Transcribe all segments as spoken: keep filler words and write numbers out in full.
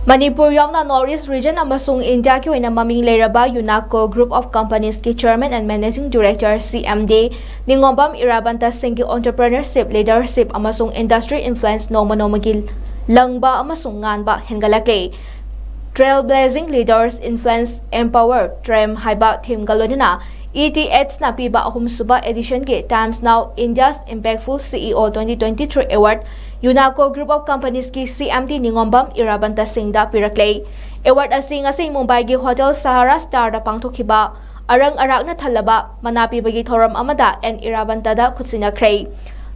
ꯃꯅꯤꯄꯨꯔ ꯌꯥꯎꯅ North East Region ꯑꯃꯁꯨꯡ ꯏꯟꯗꯤꯌꯥꯒꯤ ꯑꯣꯏꯅ ꯃꯃꯤꯡ ꯂꯩꯔꯕ UNACO Group of Companies ꯀꯤ Chairman and Managing Director, CMD, ꯅꯤꯉꯣꯝꯕꯝ ꯏꯔꯥꯕꯟꯇ ꯁꯤꯡꯒꯤ entrepreneurship, leadership ꯑꯃꯁꯨꯡ industry influence ꯅꯣꯡꯃ ꯅꯣꯡꯃꯒꯤ ꯂꯪꯕ ꯑꯃꯁꯨꯡ ꯉꯥꯟꯕ ꯍꯦꯟꯒꯠꯂꯛꯂꯦ꯫ Trailblazing Leaders Influence Empower Trem ꯍꯥꯏꯕ themeꯒ ꯂꯣꯏꯅꯅ ETHꯅ ꯄꯤꯕ ꯑꯍꯨꯝꯁꯨꯕ editionꯒꯤ Times Now India's Impactful CEO twenty twenty-three Award UNACO Group of Companiesꯀꯤ CMD ꯅꯤꯉꯣꯝꯕꯝ ꯏꯔꯥꯕꯟꯇ ꯁꯤꯡꯗ ꯄꯤꯔꯛꯂꯦ꯫ Award ꯑꯁꯤ ꯉꯁꯤ ꯃꯨꯝꯕꯥꯏꯒꯤ Hotel Sahara Starꯗ ꯄꯥꯡꯊꯣꯛꯈꯤꯕ ꯑꯔꯪ ꯑꯔꯥꯛꯅ ꯊꯜꯂꯕ ꯃꯅꯥ ꯄꯤꯕꯒꯤ ꯊꯧꯔꯝ ꯑꯃꯗ ꯑꯦꯟ ꯏꯔꯥꯕꯟꯇꯗ ꯈꯨꯠꯁꯤꯟꯅꯈ꯭ꯔꯦ꯫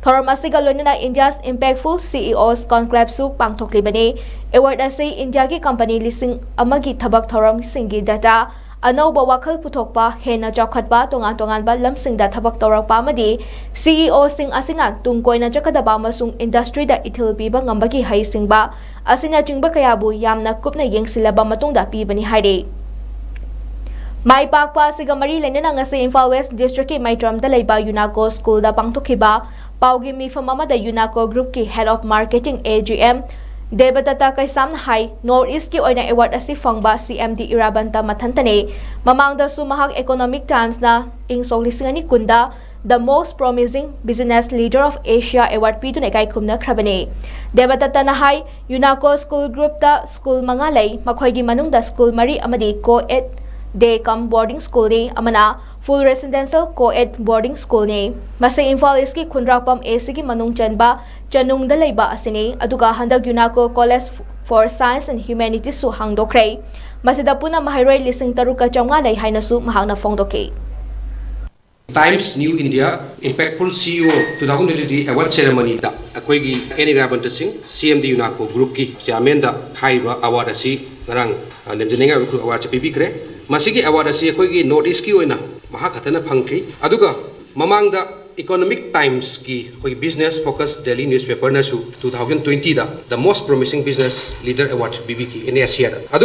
ꯊꯧꯔꯝ ꯑꯁꯤꯒ ꯂꯣꯏꯅꯅ India's Impactful CEOs Conclaveꯁꯨ ꯄꯥꯡꯊꯣꯛꯂꯤꯕꯅꯤ꯫ Award ꯑꯁꯤ ꯏꯟꯗꯤꯌꯥꯒꯤ ꯀꯝꯄꯅꯤ ꯂꯤꯁꯤꯡ ꯑꯃꯒꯤ ꯊꯕꯛ ꯊꯧꯔꯝꯁꯤꯡꯒꯤ data, ꯑꯅꯧꯕ ꯋꯥꯈꯜ ꯄꯨꯊꯣꯛꯄ, ꯍꯦꯟꯅ ꯆꯥꯎꯈꯠꯄ, ꯇꯣꯉꯥꯟ ꯇꯣꯉꯥꯟꯕ ꯂꯝꯁꯤꯡꯗ ꯊꯕꯛ ꯇꯧꯔꯛꯄ ꯑꯃꯗꯤ CEOꯁꯤꯡ ꯑꯁꯤꯅ ꯇꯨꯡ ꯀꯣꯏꯅ ꯆꯠꯀꯗꯕ ꯑꯃꯁꯨꯡ industryꯗ ꯏꯊꯤꯜ ꯄꯤꯕ ꯉꯝꯕꯒꯤ ꯍꯩꯁꯤꯡꯕ ꯑꯁꯤꯅꯆꯤꯡꯕ ꯀꯌꯥꯕꯨ ꯌꯥꯝꯅ ꯀꯨꯞꯅ ꯌꯦꯡꯁꯤꯜꯂꯕ ꯃꯇꯨꯡꯗ ꯄꯤꯕꯅꯤ ꯍꯥꯏꯔꯤ꯫ ꯃꯥꯏ ꯄꯥꯛꯄ ꯑꯁꯤꯒ ꯃꯔꯤ ꯂꯩꯅꯅ ꯉꯁꯤ ꯏꯝꯐꯥꯜ West Districtꯀꯤ ꯃꯩꯇ꯭ꯔꯝꯗ ꯂꯩꯕ UNACO Schoolꯗ ꯄꯥꯡꯊꯣꯛꯈꯤꯕ ꯄꯥꯎꯒꯤ ꯃꯤꯐꯝ ꯑꯃꯗ UNACO Groupꯀꯤ Head of Marketing AGM ꯗꯦꯕꯗꯠꯇ ꯀꯩꯁꯥꯝꯅ high, North Eastꯀꯤ ꯑꯣꯏꯅ award ꯑꯁꯤ ꯐꯪꯕ CMD ꯏꯔꯥꯕꯟꯇ ꯃꯊꯟꯇꯅꯤ꯫ ꯃꯃꯥꯡꯗꯁꯨ ꯃꯍꯥꯛ Economic Timesꯅ ꯏꯪ ꯁꯣꯛ ꯂꯤꯁꯤꯡ ꯑꯅꯤ ꯀꯨꯟꯗ The Most Promising Business Leader of Asia Award ꯄꯤꯗꯨꯅ ꯏꯀꯥꯏ ꯈꯨꯝꯅꯈ꯭ꯔꯕꯅꯤ꯫ ꯗꯦꯕꯗꯠꯇꯅ ꯍꯥꯏ, UNACO School Groupꯇ school ꯃꯉꯥ ꯂꯩ, ꯃꯈꯣꯏꯒꯤ ꯃꯅꯨꯡꯗ school ꯃꯔꯤ ꯑꯃꯗꯤ co-ed day cum boarding schoolꯅꯤ, ꯑꯃꯅ full residential co-ed boarding schoolꯅꯤ꯫ ꯃꯁꯤ ꯏꯝꯐꯥꯜ Eastꯀꯤ ꯈꯨꯟꯗ꯭ꯔꯥꯛꯄꯝ ACꯒꯤ ꯃꯅꯨꯡ ꯆꯟꯕ ꯆꯅꯨꯡꯗ ꯂꯩꯕ ꯑꯁꯤꯅꯤ꯫ ꯑꯗꯨꯒ ꯍꯟꯗꯛ UNACO College for Science and Humanitiesꯁꯨ ꯍꯥꯡꯗꯣꯛꯈ꯭ꯔꯦ꯫ ꯃꯁꯤꯗ ꯄꯨꯟꯅ ꯃꯍꯩꯔꯣꯏ ꯂꯤꯁꯤꯡ ꯇꯔꯨꯛꯀ ꯆꯥꯝꯃꯉꯥ ꯂꯩ ꯍꯥꯏꯅꯁꯨ ꯃꯍꯥꯛꯅ ꯐꯣꯡꯗꯣꯛꯈꯤ꯫ Times New India Impactful CEO two thousand twenty-three Award Ceremonyꯗ ꯑꯩꯈꯣꯏꯒꯤ ꯑꯦꯟ ꯏꯔꯥꯕꯟꯇ ꯁꯤꯡ, CMD UNACO Groupꯀꯤ Chairmanꯗ ꯍꯥꯏꯔꯤꯕ award ꯑꯁꯤ ꯉꯔꯥꯡ, ꯑ, ꯂꯦꯝꯖꯅꯤꯡꯉꯥꯏ ꯑꯣꯏꯕ awardꯁꯦ ꯄꯤꯕꯤꯈ꯭ꯔꯦ꯫ ꯃꯁꯤꯒꯤ award ꯑꯁꯤ ꯑꯩꯈꯣꯏꯒꯤ North Eastꯀꯤ ꯑꯣꯏꯅ ꯃꯍꯥꯛ ꯈꯛꯇꯅ ꯐꯪꯈꯤ꯫ ꯑꯗꯨꯒ ꯃꯃꯥꯡꯗ Economic Timesꯀꯤ ꯑꯩꯈꯣꯏꯒꯤ Business Focus Daily Newspaperꯅꯁꯨ two thousand twentyꯗ The Most Promising Business Leader Award ꯄꯤꯕꯤꯈꯤ, NSCIda꯫